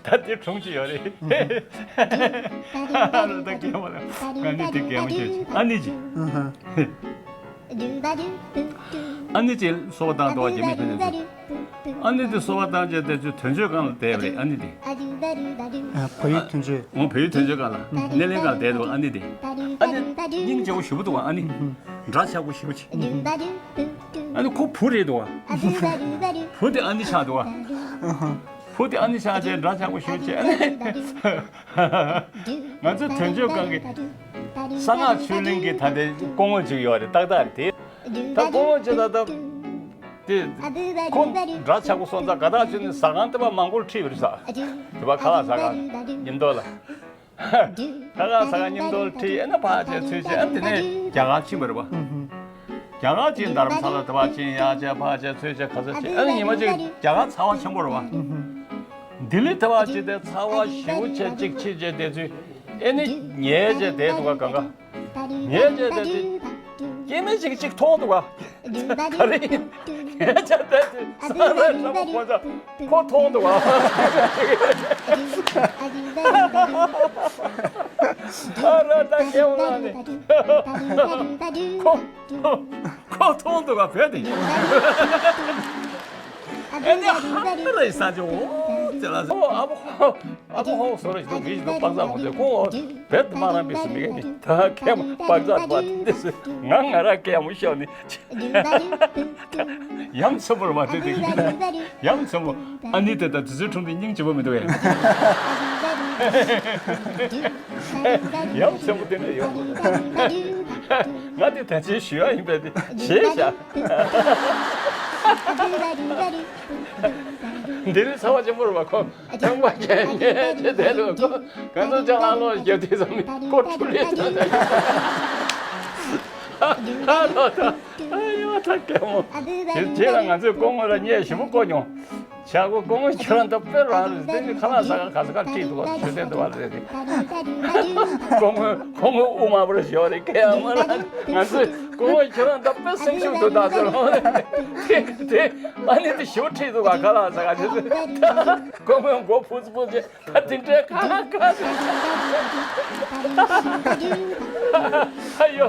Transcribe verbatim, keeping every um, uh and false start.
ད་དེ་གྲུང་ཅིག་ཡོད་རེད། ཨ་ལ་ད་རྒན་མོ་ལ་ང་ནི་དེ་རྒན་མོ་ཞིག་ཨ་ནི་ཅི། ཨ་ནི་ཅི་སོ་པ་བཏང་འདུག་བ་རྒྱ་མི་ཕན་ཚུན་ཚོ། ཨ་ནི་དེ་སོ་པ་བཏང་བྱས་དེ་ཚོའི་དོན་གཅོད་སྒང་ལ་བསྡད་པ་རེད་ཨ་ནི་དེ། ཨ་བལ་ཡུལ་དོན་གཅོད། འོ་བལ་ཡུལ་དོན་གཅོད་སྒང་ལ་སྣེ་ལེན་སྒང་ལ་བསྡད་འདུག་ཨ་ནི་དེ། ཨ་ནི་སྙིང་རྗེ་པོ་ཞེ་པོ་འདུག་བ་ཨ་ནི། འདྲ་ཆགས་པོ་ཞེ་པོ་ཅིག་ཨ་ནི་ཁོ་བུ་རེད་འདུག་བ། བུ་དེ་ཨ་ནི་ཆགས་འདུག་བ། བུ་དེ་ཨ་ནི་ཆགས་བྱས་འདྲ་ཆགས་པོ་ཞེ་པོ་ཅིག་ཨ་ནི། ང་ཚོ་དོན་གཅོད་ཁང་གི་གསང་སྔགས་ཆོས་གླིང་གི་ད་ལྟའི་སྐུ་ངོ་ཅིག་ཡོད་རེད་ཏག་ཏག་རེད་དེ། ད་སྐུ་ངོ་ཅིག་ད་ལྟ་དེ་ཁོ་འདྲ་ཆགས་པོ་སོང་ཙང་དགའ་ཐག་ཆོད་ནས་ཟ་ཁང་དེ་པ་མང་པོར་ཁྲིད་པ་རེད་ས། དེ་པ་ཁ་ལག་ཟ་ཁང་མཉམ་དུ་ལ། ཁ་ལག་ཟ་ཁང་མཉམ་དུ་ལ་ཁྲིད་ཨེ་ན་ཕར་བྱས་ཚུར་བྱས་ཨ་ནི་དེ་ནས་རྒྱ་གར་ཕྱིན་པ་རེད་པ། རྒྱ་གར་ཕྱིན་དྷ་རམ་ས་ལ་དེ་པ་ཕྱིན་ཡར་བྱས་ཕར་བྱས་ཚུར་བྱས་ག་ས་ཕྱིན་ཨ་ནི་ཉི་མ་གཅིག་རྒྱ་གར་ཚ་བ་ཆེན་པོ་རེད་པ། ལྡི་ལི་དེ་པ་ཅི་དེ་ཚ་བ་ཞེ་པོ་ཅིག་ཅིག་ཕྱིན་བྱས་དེ་ཚུར་ཨེ་ནི་ཉལ་བྱས་བསྡད་འདུག་ག་གང་ག་ཉལ་བྱས་བསྡད་དེ་སྐྱེ་དམན་ཅིག་ཅིག་མཐོང་འདུག་ག་ག་རེ་ཡིན་ཉལ་བྱས་བསྡད་དེ་ས་ར་འདྲ་པོ་ཁོ་ཚ་ཁོ་མཐོང་འདུག་ག་ཨ་ར་ད་སྐྱེ་བོ་ལ་ནི་ཁོ་ཁོ་མཐོང་འདུག་ག་བས་དེ། ཨེ་ནི་ཧ་རེ་ས་ཅི་འོ་ཅི་ལ་ཨོ་ཨ་བོ་ཧོ་ཨ་བོ་ཧོ་སོ་རེ་ཞིག་འདུག་མི་ཞིག་འདུག་པག་ཙག་མོ་ཟེར་ཁོ་འོ་བེད་མ་རང་པའི་སུ་མི་ག་ནི་ད་ཁེ་མོ་པག་ཙག་པ་དེ་སུ་ང་ང་ར་ཁེ་མོ་ཤོག་ནི་ཡམ་ཚ་པོར་མ་དེ་དེ་ཡམ་ཚ་པོ་ཨ་ནི་དེ་ད་དུས་ཚོད་ཁྲུང་དེ་སྙིང་རྗེ་པོ་མི་འདུག་ཡ་ཡམ་ཚ་པོ་དེ་འདྲ་ཡོད་ང་དེ་ད་ཅི་ཞུ་ཡ་ཡིན་པས་དེ་བྱེད་བྱ། འདི་ནི་ཚ་བ་ཆེན་པོ་རེད་པ་ཁོ། ཁང་པ་ཁྱེར་ཉལ་བྱེད་དེ་ལོ་ཁོ་ག་ཚོད་ཅང་ཨ་ལོ་རྒྱབ་དུས་ཙམ་ནི་ཁོ་འཁྲུག་ལེ་ཚོད་ད་ཨ་ལོ་ད་ཨ་ཡོ་ད་སྐྱེ་མོ་དེ་རྗེས་ལ་ང་ཚོས་སྐུ་ངོ་ལ་བརྙས་ཞིབ་པོ་བསྐོ་མྱོང་། བྱ་སྒོ་སྐུ་ངོ་ཁྱོད་རང་ད་དཔེ་རང་རེད་དེ་ནི་ཁ་ལག་ཟ་ག་ག་ས་ག་ཁྲིད་འདུག་བ་ཞུ་དེ་འདུག་བ་རེད་དེ། སྐུ་ངོ་སྐུ་ངོ་དབུ་མ་པོར་ཞོ་རེད་སྐད་ཡང་མ་ལ་ང་ཚོས་སྐུ་ངོ་ཁྱོད་རང་ད་དཔེ་སེམས་ཤུགས་འདུག་ད་ཟེར་ལོ་དེ་དེ་ཨ་ནི་དེ་ཞོ་ཁྲིད་འདུག་བ་ཁ་ལག་ཟ་ག་ཞུ་དེ་སྐུ་ངོ་མགོ་ཕུ་ཚུ་ཕུ་རྗེས་ད་དེ་འདྲའི་ཁ་ཁ་ཨ་ཡོ།